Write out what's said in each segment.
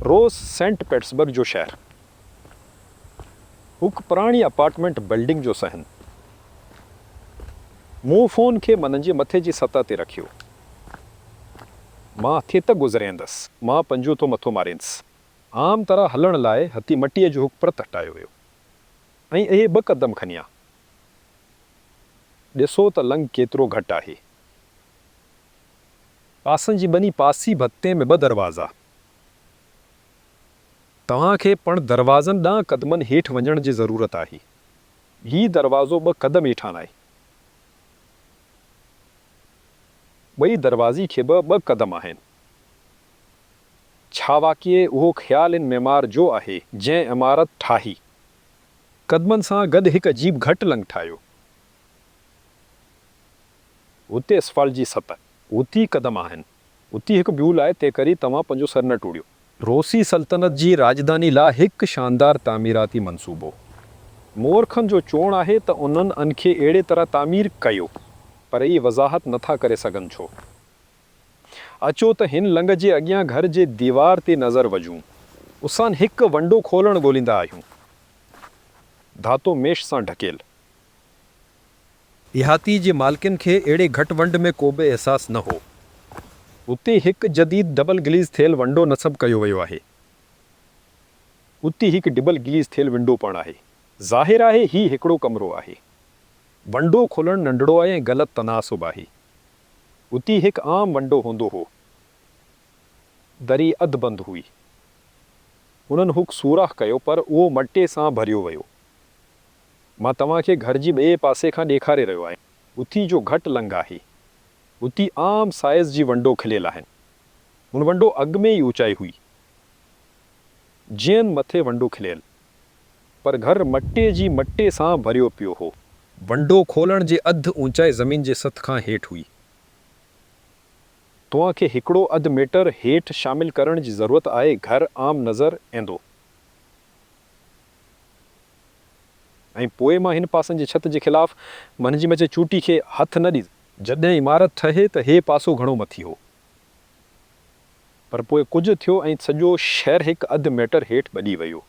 روس saint Pittsburgh جو شهر. ھڪ پراڻي اپارٽمينٽ بلڊنگ جو صحن. مون فون کي منھنجي مٿي جي سطح تي رکيو. مان ھتي ته گذريندس. مان پنھنجو ٿو مٿو ماريندس. عام طرح ھلڻ لاء ھتي مٽيء جو ھڪ پرت ھٽايو ويو ۽ اھي ٻه قدم کنيا. ڏسو ته لنگھ ڪيترو گھٽ آھي. پاسن جي ٻنهي پاسي ڀتين ۾ ٻه دروازا. توهان کي پڻ دروازن ڏانهن قدمن هيٺ وڃڻ جي ضرورت آهي. هي دروازو ٻه قدم هيٺان آهي. ٻئي دروازي کي به ٻه قدم آهن. ڇا واقعي اهو خيال ان معمار جو آهي جنهن عمارت ٺاهي؟ قدمن سان گڏ هڪ عجيب گهٽ لنگھ ٺاهيو. هتي اسفالٽ جي سطح. هتي قدم آهن. هتي هڪ بيول آهي تنهنڪري توهان پنهنجو سر نه ٽوڙيو. روسي سلطنت جي راڄڌاني لا ھڪ شاندار تعميراتي منصوبو. مورخن جو چوڻ آھي ته انھن انکي اھڙي طرح تعمير ڪيو، پر اھي وضاحت نٿا ڪري سگھن ڇو. اچو ته ھن لنگھ جي اڳيان گھر جي ديوار تي نظر وجھون. اسان ھڪ ونڊو کولڻ ڳوليندا آھيون، ڌاتو ميش سان ڍڪيل. احاطي جي مالڪن کي اھڙي گھٽ ونڊ ۾ ڪوبه احساس نه ھو. اتي ھڪ جديد ڊبل گليز ٿيل ونڊو نصب ڪيو ويو آھي. اتي ھڪ ڊبل گليز ٿيل ونڊو پڻ آھي. ظاھر آھي ھي ھڪڙو ڪمرو آھي. ونڊو کولڻ ننڍڙو آھي ۽ غلط تناسب آھي. اتي ھڪ عام ونڊو ھوندو ھو. دري اڌ بند ھئي. انھن ھڪ سوراخ ڪيو پر اھو مٽي سان ڀريو ويو. مان توھان کي گھر جي ٻئي پاسي کان ڏيکاري رھيو آھيان. اتي جو گھٽ لنگھ آھي. اتي عام سائيز جي ونڊو کليل آھن. ھن ونڊو اڳ ۾ ئي اوچائي ھئي، جئن مٿي ونڊو کليل. پر گھر مٽي جي مٽي سان ڀريو پيو ھو. ونڊو کولڻ جي اڌ اونچائي زمين جي سطھ کان ھيٺ ھئي. توھان کي ھڪڙو اڌ ميٽر ھيٺ شامل ڪرڻ جي ضرورت آھي گھر عام نظر ايندو. ۽ پوء مان ھن پاسن جي ڇت جي خلاف منھنجي مچي چوٽي کي ھٿ نه ڏيندس. جڏھن عمارت ٺهي ته ھي پاسو گھڻو مٿي ھو. پر پوء ڪجهه ٿيو ۽ سڄو شھر ھڪ اڌ ميٽر ھيٺ ٻڏي ويو.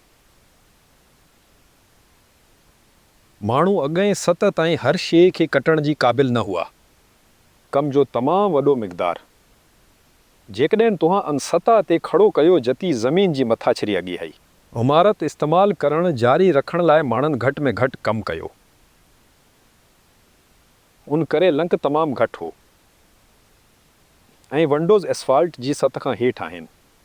ماڻھو اڳئين سطح تائين ھر شيء کي ڪٽڻ جي قابل نه ھئا. ڪم جو تمام وڏو مقدار. جيڪڏھن توھان ان سطح تي کڙو ڪيو جتي زمين جي مٿاڇري اڳي ھئي. عمارت استعمال ڪرڻ جاري رکڻ لاء ماڻھن گھٽ ۾ گھٽ ڪم ڪيو. ان ڪري لنڪ تمام گھٽ ھو ۽ ونڊوز اسفالٽ جي سطح کان ھيٺ آھن.